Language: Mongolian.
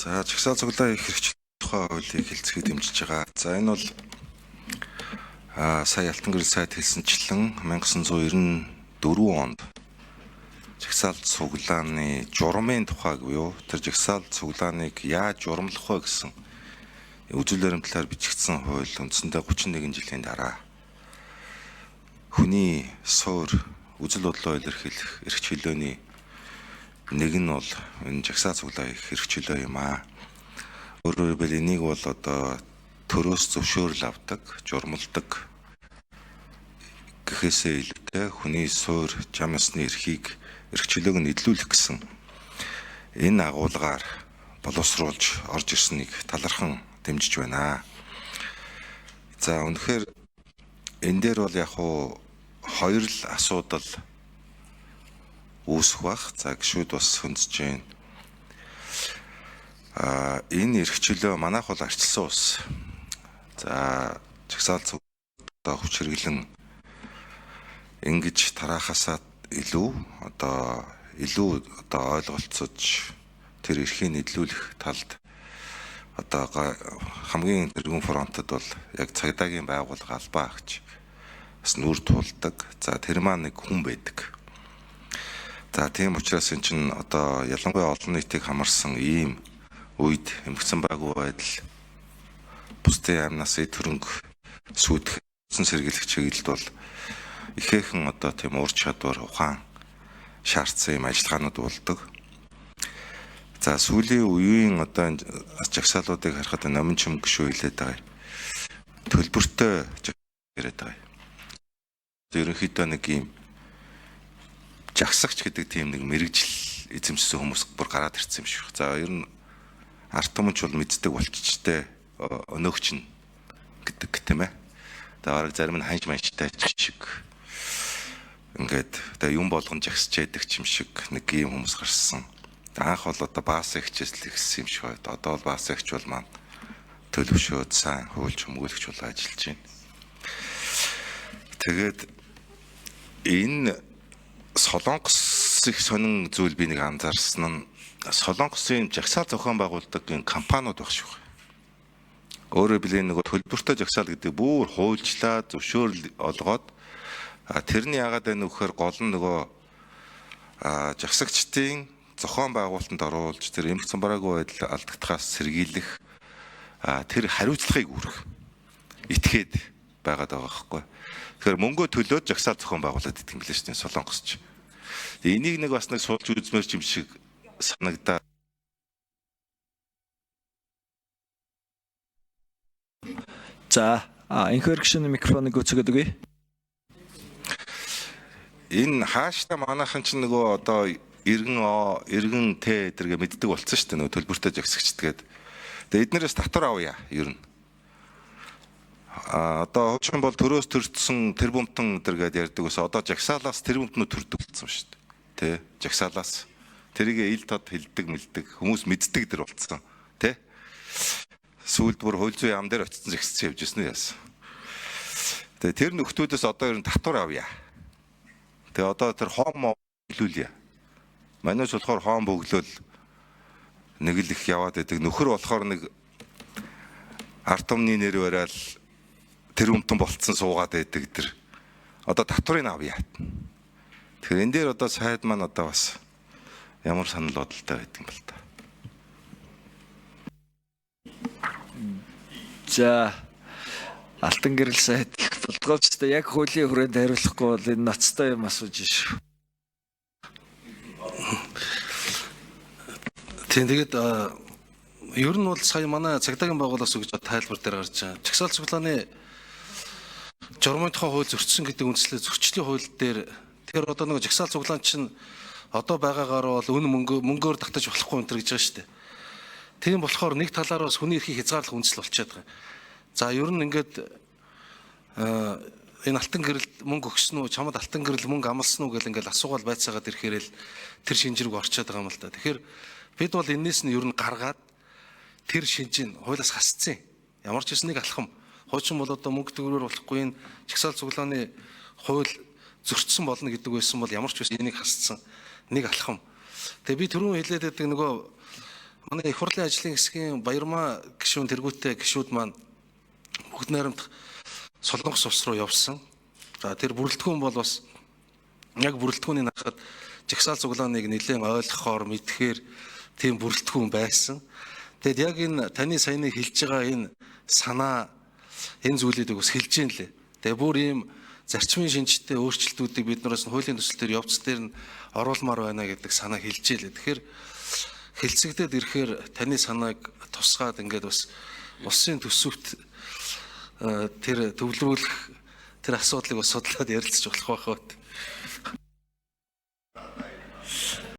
За, жагсаал цуглаа их хэрэгч тухай хуулийг хэлцгээ дэмжиж байгаа. За, энэ бол сая Алтангэрэл сайд хэлсэнчлэн 1994 онд жагсаал цуглааны журмын тухайг буюу тэр жагсаал цуглааныг яаж журмлах вэ гэсэн үзэл баримтлалаар бичигдсэн хууль үндсэндээ 31 жилийн дараа хүний суур үзэл бодлоо илэрхийлэх эрх чөлөөний нэг нь бол энэ жагсаал цуглаа их эрх чөлөө юм аа. Өөрөөр хэлбэл энийг бол одоо төрөөс зөвшөөрөл авдаг, журмалдаг гэхээсээ илүүтэй хүний суур жам ёсны эрхийг, эрх чөлөөг нь эдлүүлэх гэсэн энэ агуулгаар боловсруулж орж ирснийг талархан дэмжиж байна. За, үнэхээр энэ дээр бол яг уу хоёр л асуудал үүсэх бах. За, гişүүд бас хөндөж байна. Энэ эрх чөлөө манайх бол арчилсан улс. За, жагсаал цуг одоо хүч хэрэглэн ингэж тараахасаа илүү одоо илүү одоо ойлголцож тэр эрхийг нийлүүлэх талд одоо хамгийн тэргүүн фронтод бол яг цагдаагийн байгууллага албаа агч бас нүүр тулдаг. За, тэр маань нэг хүн байдаг. За, тийм учраас эн чинь одоо ялангуяа олон нийтийг хамарсан ийм үед эмгцэн байгуу байдал бусдын амнаас эд хөрөнгө сүйтгэсэн сэргийлэх чиглэлд бол ихээхэн одоо тийм ур чадвар, ухаан шаардсан юм ажиллагаанууд болдог. За, сүүлийн үеийн одоо жагсаалуудыг харахад номин чим гişүү хэлээд байгаа. Төлбөртэй яриад байгаа. Ерөнхийдөө нэг ийм жагсагч гэдэг тийм нэг мэрэгжил эзэмшсэн хүмүүс бүр гараад ирсэн юм шиг. За, ер нь ард түмэн ч бол мэддэг болчихжтэй, өнөөгч нь гэдэг тийм ээ. Тэгээ бараг зарим нь ханж манжтай ч шиг ингээд тэгээ юм болгон жагсаж яадаг ч юм шиг нэг ийм хүмүүс гарсан. Анх бол одоо баас ихчээс л ихсэн юм шиг байд. Одоо бол баас ихч бол маань төлөвшөөд сайн хуульч өмгөөлөгч бол ажиллаж байна. Тэгээд энэ Солонгос их сонин зүйл би нэг анзаарсан нь Солонгосын жагсаал зохион байгуулдаг энэ компаниуд байх шиг байна. Өөрөөр хэлбэл нөгөө төлбөртэй жагсаал гэдэг бүр хуульчлаа зөвшөөрөл олгоод тэрний яагаад байна вэ гэхээр гол нь нөгөө жагсагчдын зохион байгуулалтанд оруулж тэр эмх цамбараагүй байдал алдагдахаас сэргийлэх тэр хариуцлагыг үүрэх итгээд байгаад байгаа байхгүй. Тэгэхээр мөнгөө төлөөд жагсаал зохион байгуулад идэх юм билээ шүү дээ Солонгосч. Тэгээ энийг нэг бас нэг судалж үзмээр юм шиг санагдаа. За, инхэр гишүүний микрофоныг гүйцэгээд өгье. Энэ хааштай манайхан ч нөгөө одоо иргэн о, иргэн т гэдэргээ мэддэг болсон шүү дээ нөгөө төлбөртэй жагсагчд гээд. Тэгээ эднэрээс татвар авъя ер нь. Одоо хуучин бол төрөөс төрсөн тэрбумтан гэдэргээд ярьдаг ус одоо жагсаалаас тэрбумтнууд төрдөг болсон шүү дээ. Тэ, жагсаалаас тэрийг ил тод хэлдэг мэлдэг хүмүүс мэддэг дэр болцсон. Тэ? Сүүлд бүр хууль зүйн яам дээр очсон жагссан явж ирсэн үү яасан. Тэгээ тэр нөхдүүдээс одоо ер нь татвар авъя. Тэгээ одоо тэр хоом бөглүүлье. Манайч болохоор хоом бөглөөл нэг л их яваад байдаг. Нөхөр болохоор нэг ард түмний нэр бараал тэр өмтөн болцсон суугаад байдаг тэр. Одоо татварыг авъя. Тэгэхээр энэ дээр одоо сайд маань одоо бас ямар санал бодолтой байдаг юм бэл та. За, Алтангэрэл сайд болдгоочтой яг хуулийн хүрээнд хариулахгүй бол энэ ноцтой юм асууж шүү. Тийм, тэгээд ер нь бол сая манай цагдаагийн байгууллагаас өгж тайлбар дээр гарч байгаа. Жагсаал цуглааны журмын тухай хууль зөрчсөн гэдэг үндслээр зөрчлийн хууль дээр тэгэхээр одоо нэг жагсаал цуглаан чинь одоо байгаагаар бол үн мөнгөөр татаж болохгүй энэ төр гэж байгаа шүү дээ. Тийм болохоор нэг талаар бас хүний эрхийг хязгаарлах үндэслэл болчиход байгаа. За, ер нь ингээд энэ алтан гэрэлд мөнгө өгсөн үү, чамд алтан гэрэл мөнгө амлсан уу гэл ингээд асуугаал байцаагаад ирэхээр л тэр шинж рүү орчоод байгаа юм л да. Тэгэхээр бид бол энэс нь ер нь гаргаад тэр шинжийг хуулиас хасцсан. Ямар ч хэсэг нэг алхам. Хуучин бол одоо мөнгө төгрөгөөр болохгүй энэ жагсаал цуглааны хууль зөрчсөн болно гэдэг байсан бол ямар ч байсан энийг хасцсан. Нэг алхам. Тэгээ би түрүүн хэлээд байдаг нөгөө Манай их хурлын ажлын хэсгийн Баярмаа гишүүн тэргүүтээ гишүүд маань бүгд найрамдах Солонгос улс руу явсан. За тэр бүрэлдэхүүн бол бас яг бүрэлдэхүүнийг харахад жагсаал цуглааныг нэлээд ойлгохоор мэдхээр тийм бүрэлдэхүүн байсан. Тэгэд яг энэ таны саяны хэлж байгаа энэ санаа энэ зүйлүүдийг бас хэлж гин лээ. Тэгээ бүр ийм зарчмын шинжтэй өөрчлөлтүүдийг бид нараас хуулийн төсөл дээр явц дээр нь оруулмаар байна гэдэг санаа хэлж ийлээ. Тэгэхээр хэлцэгдээд ирэхээр таны санааг тусгаад ингээд бас улсын төсөвт тэр төвлөрүүлэх тэр асуудлыг бас судлаад ярилцж болох байх уу.